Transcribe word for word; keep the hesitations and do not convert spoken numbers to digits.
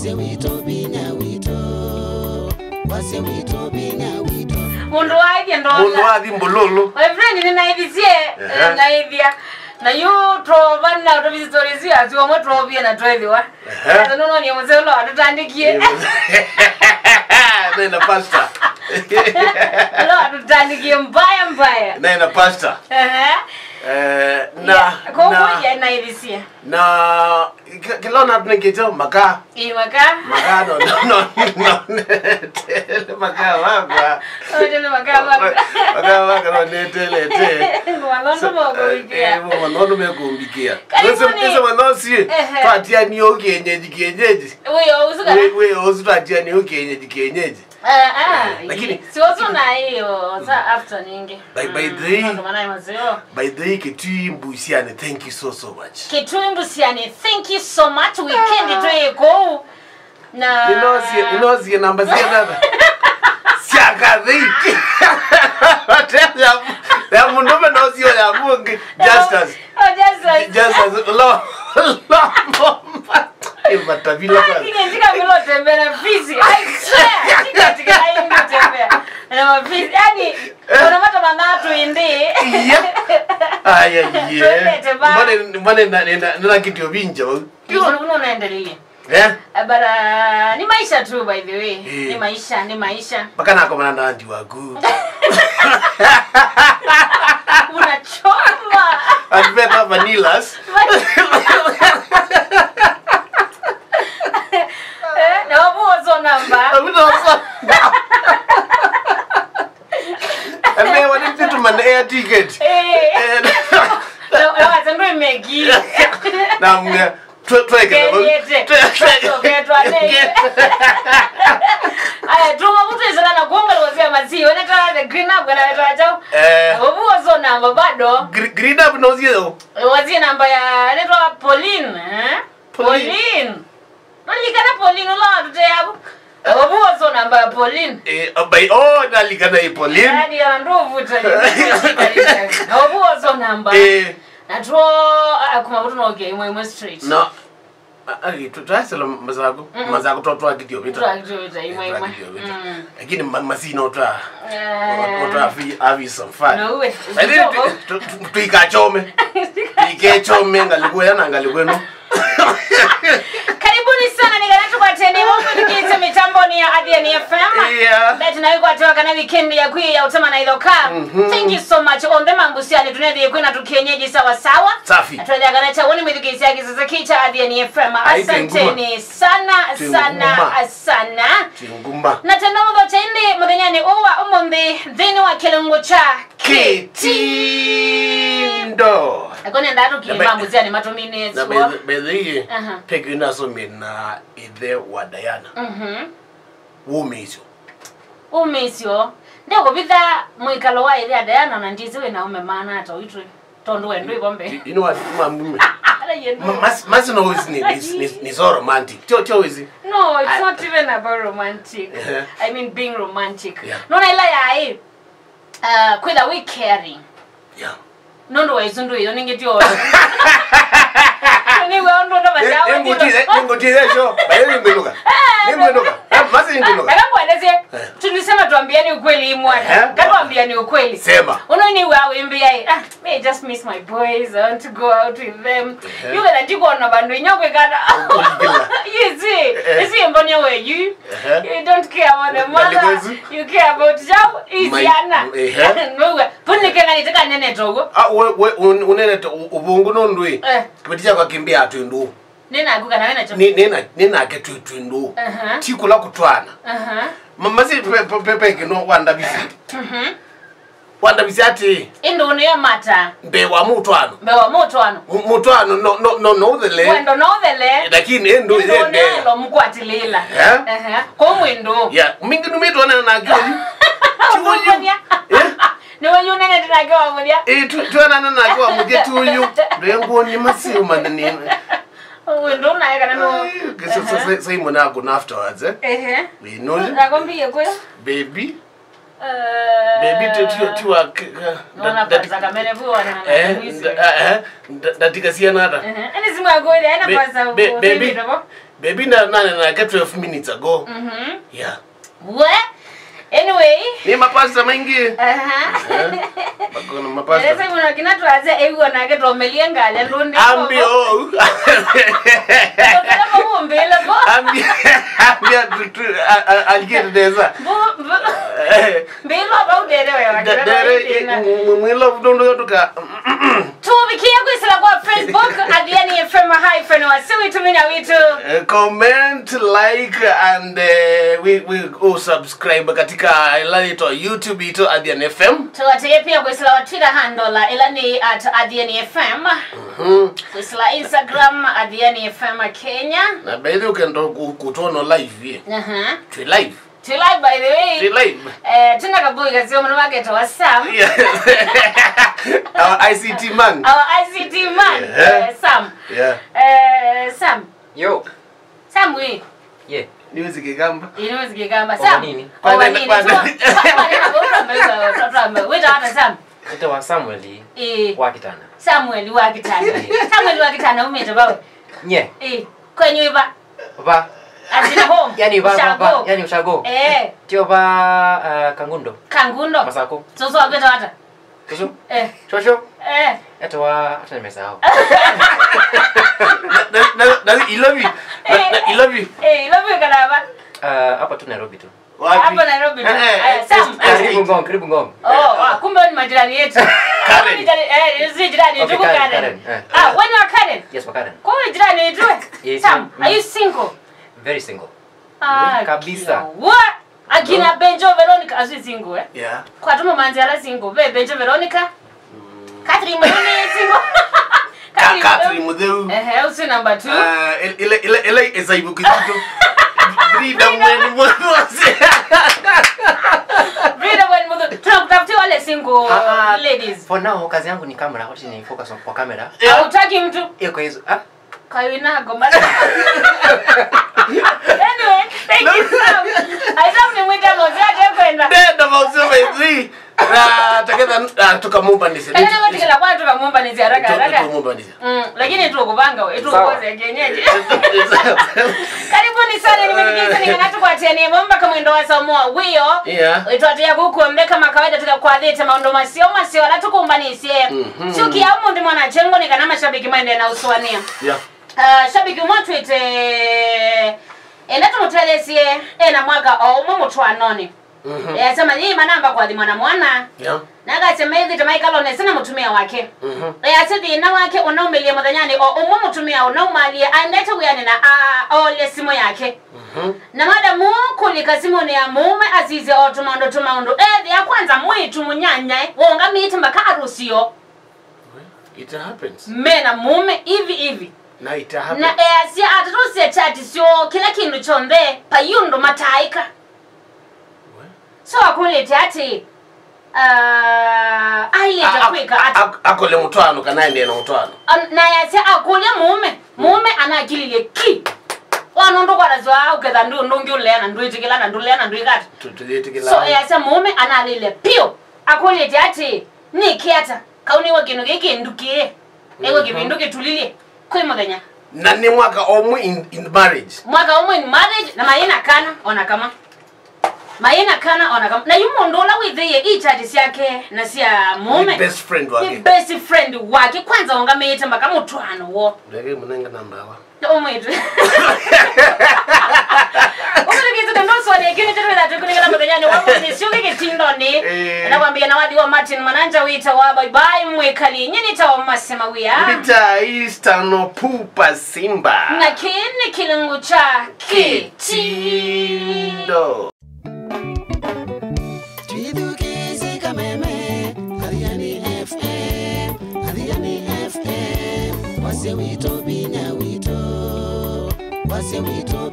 Wasya witũ vinya witũ. Wasya witũ vinya witũ. Mũndũ waithie ndona. Mũndũ wathi mbululu. My friend, nĩnaithisye. Ehe. Naithya. Na yu twovana tũvisitori isu asu amwe twovie na twethĩwa. Ehe. Ata nũnonie mũseo no atũtandĩkie. Nena pastor. No atũtandĩkie mbaya mbaya. Nena pastor. Ehe. Eh, na, yeah, na, koguo ya naithisye. Na Kĩ- kĩla ona tũnengete makaa. Ĩ makaa. Makaa no no no no netele makaa wakwa. Otele makaa wakwa. Makaa wakwa no netelete. Ngwanondo moko wikia. Ngwanondo mekumbikia. Karibuni. Ese manosi. Ehe. Twatiani o kienyeji kienyeji. Wewe usuka. Wewe usu twatiani o kienyeji kienyeji. Ah, ah. Lakini- Si wazo na hiyo za after nyingi. By- by the way, Ndo maana mazio. By the way, Kitui Mbusiani, thank you so so much. Kitui Mbusiani, thank you so much. Weekend tu iko. Na ninosie ninosie namba cia namba. Cia kathei. Ya- ya mũndũme nosie ya mũngĩ. Justus. Oh, Justus. Justus. Lo. Lo. Ĩ matavila bana. Lakini ndika milo tembea na fisi. I swear. Ndika ndika ndika tembea. Na mafisi. Yaani, kuna mata manatu indi. Iya. Aya ye. Tuendete ba. Mbona mbona na na na kitu vinja. Uno uno naendelee. Eh? Bara ni maisha tu, by the way. Eh. Ni maisha, ni maisha. Mpaka nakomana na auntie waku. Unachoma. Alipenda vanillas. Eh, na wabuozo namba. Abuozo. Ame wani mtu man air ticket. Eh. Eh. Na na watendwe megi. Na mwe. Twe- twekele vau. Keliete. Twe- twe- Toketwa nei. Aya, tuma mtu isana na kuonga lozia masi. Wena tala the green up, wena weta chao. Eh. Obu wazo namba bado. Gre- green up no zio. Wazi namba ya, anaitwa Pauline, eh? Pauline. Pauline. Pauline kana Pauline, ula watute yabu. Obu wazo namba ya Pauline. Eh, abai- oh, nalikana i Pauline. Yaani, ana ndovuta. Obu wazo namba. Eh. Na tuo, ah, kuma vutu no okay, imwe imwe straight. No. Ah, ah, tu- twasela mazaku, mazaku to twakithio vita. Twakithio vita, imwe imwe. Twakithio vita. Mm. Lakini ma- masina utwa. Eh. Utwa avi avi some fun. No way. Lakini tu- tu- tu- tuikachome. Tuikechome ngalikuya na ngalikwenu. Karibuni sana, nĩ kana tũkwatene mũmwĩthukĩĩsye mĩtambonĩ ya Athiani F M. Yeah. Mbee tũnakwatĩwa kana weekend yaku ya ũtema na ithoka. Mhm. Thank you so much. Onthe mambusiani tũnethĩe kwĩna tũkienyeji sawa sawa. Safi. Na twethĩa kana kyaũ nĩ mwĩthukĩĩsya kĩsese kĩ kya Athiani F M. Ai, asanteni sana, sana, sana. Twĩ nguma. Na tena mũthote ĩndĩ mũthenyanĩ ũũ wa ũmũnthĩ nthĩnĩ wa kĩlungu kya Kĩtindo. Ako nenda andũ kĩmba mbuziani matuminĩtwo. Na by the way, aha, Peggy nasomie na ithe wa Diana. Mhm. Wumĩsyo. Wumĩsyo. Ndekũvitha mwĩkalo wa ithe wa Diana na ndisi wĩ na ume maana ata uitwe. Tondu we ndwĩ vo mbee. You know what? Mami. Ala yenu. Masi no is ni ni ni so romantic. Tio tio is. No, it's not even about romantic. Uh-huh. I mean being romantic. Yeah. No na ila ya eh. Uh, kwĩtha wĩ caring. Yeah. Nũndũ wa isu ndwĩyo nĩngĩ tyo. Nĩw'a ũndũ ndo masawa. Nĩngũtĩe sho. Bayo nĩngũinuka. Nĩngũinuka. Masi nĩngũinuka. Eka mwendezie. Tulisema tuambiane ukweli mwana. Katuambiane ukweli. Sema. Uno ni wa wimbi ai. Ah, me just miss my boys. I want to go out with them. You gonna ndiko na bandu inyo kwekana. Yes. Isi mbonye we you. You don't care about the mother. You care about jou. Isiana. Nũwe. Puni kena nitaka nene togo. Ah, we we unene to ubungu nondwe. Kibeti chako kimbia twindu. Nina kuka na wena cho. Ni nina nina ke twindu. Ti kula kutwana. Mama si pe pe pe kino wanda bisi. Wanda bisi ati. Ĩndũ nĩyo mata. Mbee wa mũtwaano. Mbee wa mũtwaano. Mũtwaano no no no no ũthele. Wendo no ũthele. Lakini ĩndũ ĩndũ yende. Nelo mkwatilila. Eh? Ehe. Kwa mwendo. Ya, mingi numitwa na na kiu. Tuyu. Eh? Nĩwe yu nene ndinake wa mũthya. Eh, tu tuana na na kwa mũthya tuyu. Rengo ni masiu manene. Wendo naye kana no. Sai mwana ako afterwards eh. Ehe. We know. Nakwambie kwa. Baby. Baby tu tu tu wa. Naona kwanza kamene vuo na. Eh, ndatika siana hata. Ene simu yako ile haina kwanza. Baby. Baby na nane nake twelve minutes ago. Mhm. Yeah. We. Anyway. Nĩ mapasta maingĩ. Aha. Eh, makona mapasta. Eleza mũno kina twaze ew'o nake twomelie ngale ndũndĩ. Ambi o. Tũkala mũmbĩle bo. Ambi, ambi atutu alikete nesa. Bu, bu. Eh. Mbĩlwa bau ndere wewe. Ndere mwĩlo ndũndũ yotuka. Tũvikie kwĩsĩla kwa Facebook, Athiani F M hyphen Wasya Witũ Vinya Witũ. Eh, comment, like, and, eh, we, we, oh, subscribe katika ĩla yĩtwa YouTube itũ Athiani F M. Tũatĩĩe pia kwĩsĩla wa Twitter handle ĩla nĩ at Athiani F M. Mhm. Kwĩsĩla Instagram, Athiani F M Kenya. Na by the way, ũkenda kũ-, kũtwona live, eh? Aha. Twĩ live. Twĩ live, by the way. Twĩ live. Eh, twĩna kaboi kaseo mũno maketawa Sam. Yeah. Our I C T man. Our I C T man. Yeah. Eh, Sam. Yeah. Eh, Sam. Yo. Sam we. Yeah. Nĩwĩsĩ Kĩkamba? Ĩĩ, nĩwĩsĩ Kĩkamba. Over Sam. Nini? Over nini? Kwanza, kwanza. Twa-, twa-, twa-, twa-, twa-, wĩta ata Sam? Wĩtawa Samuel. Ĩĩ. Wa Kitana. Samuel wa Kitana. Samuel wa Kitana umĩte vau? Nye. Ĩĩ. Kwenyu iva? Va. As in home. Yani va, va, va. Ushago. Yani ushago. Eh. Tio va, uh, Kangundo. Kangundo. Masako. Soso akwĩtawa ata? Soso? Eh. Soso? Eh. Etawa, ata nimesahau. Na, na, na, na Ilovi. Na, na Ilovi. Eh, Ilovi kana va? Uh, hapa tu Nairobi tu. Wapi? Hapa Nairobi tu. Eh, eh, aya, Sam. Karibu Ngong, karibu Ngong. Oh, ah, kumbe ni majirani yetu. Karen. Ni jirani, eh, si jirani yetu, okay, Karen, Karen. Karen, eh. Ah, wewe ni wa Karen? Yes, wa Karen. Kwa hiyo jirani yetu? Yes, Sam, mm. Are you single? Very single. Ah, kabisa. What? Akina Benjo Veronica, asu single, eh? Yeah. Kwa tumo manzi ala single. Be Benjo Veronica. Catherine Mutheu nĩ single. Ka-, Catherine Mutheu. Ehe, ũsu number two. Ah, il-, ile, ile, ile eza ibuku kitu. Frida Mweni Muthu. Frida Mweni Muthu. Tunakutafutia wale single ladies. Ah, ah, for now, kazi yangu ni camera, wacha ni focus on, kwa camera. Yeah. Hautaki mtu? Iko hizo. Ah? Kawina ngoma. Anyway, thank you, Sam. Ai, Sam nĩ mwĩta mũseo atekwenda. Ndenda mũseo by three. Na taketha, ah, tũkamũmbanĩsya. Taketha watikila kwa tũkamũmbanĩsya haraka, haraka. Tũkamũmbanĩsya. Mm, lakini tũkũvanga we, tũkũkosa kienyeji. Karibuni sana, nimefikiri sana, nĩng'ana tũkwatĩanĩe vo mpaka mwendo wa saa ũmwe wa wĩoo. Yeah. Ĩtwatĩa kũkuombea kama kawaida, tũkakwathĩte maũndũ maseo, maseo ala tũkũmbanĩsye. Mhm. Syũkia ũmũnthĩ mwana chengo nĩ kana mashabiki maendee na ũsũanĩa. Yeah. Ah, shabiki ũmwe atwĩte, enda tũmũtetheesye, ena mwaka o ũmwe mũtwaanonĩ. Mhm. Easya manyĩi manamba kũathimwa na mwana. Yeah. Na akasya methĩte maikalonĩ ĩsu na mũtumĩa wake. Mhm. Easya thĩna wake ũnaumĩlile mũthenyanĩ o ũmwe mũtumĩa ũnaumalie aendete wĩanĩ na a-, aolya simũ yake. Mhm. Na madamu kũlika simũnĩ ya mũũme asisya o tũmaũndũ tũmaũndũ. Ethĩa kwanza mwĩĩtu mũnyanyae wũngamĩte mbaka arũsio. Well, it happens. Me na mũũme hivi hivi. Na it happens. Na easya atatũsya chati syoo, kĩla kĩndũ kyonthe, vai ũndũ mataaĩka. Well. So akũlĩte atĩ, ah, ailĩte kwĩka ata? A-, a-, akole mũtwaano kana aendee na mũtwaano. An-, na easya akũlya mũũme, mũũme anakililye ki. Wa nũndũ kwatasya ũketha ndũ ũndũ ũngĩ ũlea na ndwĩtĩkĩla na ndũlea na ndwĩka ata. Tu-, tuyĩtĩkĩla. So easya mũũme analĩle piũ. Akũlĩte atĩ, nĩkĩ ata? Kau nĩwe kĩndũ kĩĩ kĩndukĩe. Nĩwe kĩvĩndũ kĩtulilye. Kwĩ mũthenya. Na nĩ mwaka ũmwe in, in marriage. Mwaka ũmwe in marriage, na mayĩ na kana, ona kama. Mayĩ na kana, ona kama. Na yu mũndũ ũla wĩthĩie i chati syake na sya mũũme. Nĩ best friend wake. Nĩ best friend wake. Kwanza ũngamĩĩte mpaka mũtwaano woo. Ndeke mũnenge namba wa. Ũmwĩtũ. Ũmũthikĩte ndoswali kĩu nĩ tũtwĩtha tũkũnengela mũthenyanĩ wa mũthĩ syũkĩ kĩtindonĩ. Eh. Na kwambia na wathi wa Martin Mananja wĩtawa bye bye mwĩkali. Nyie nĩtawa Masema Wia. Nĩtawa Eastern Pupa Simba. Na kĩĩ nĩ kĩlungu kya kĩtindo. Twĩthukĩĩsye kameme, Athiani F M, Athiani F M, wasya witũ, vinya witũ, wasya witũ,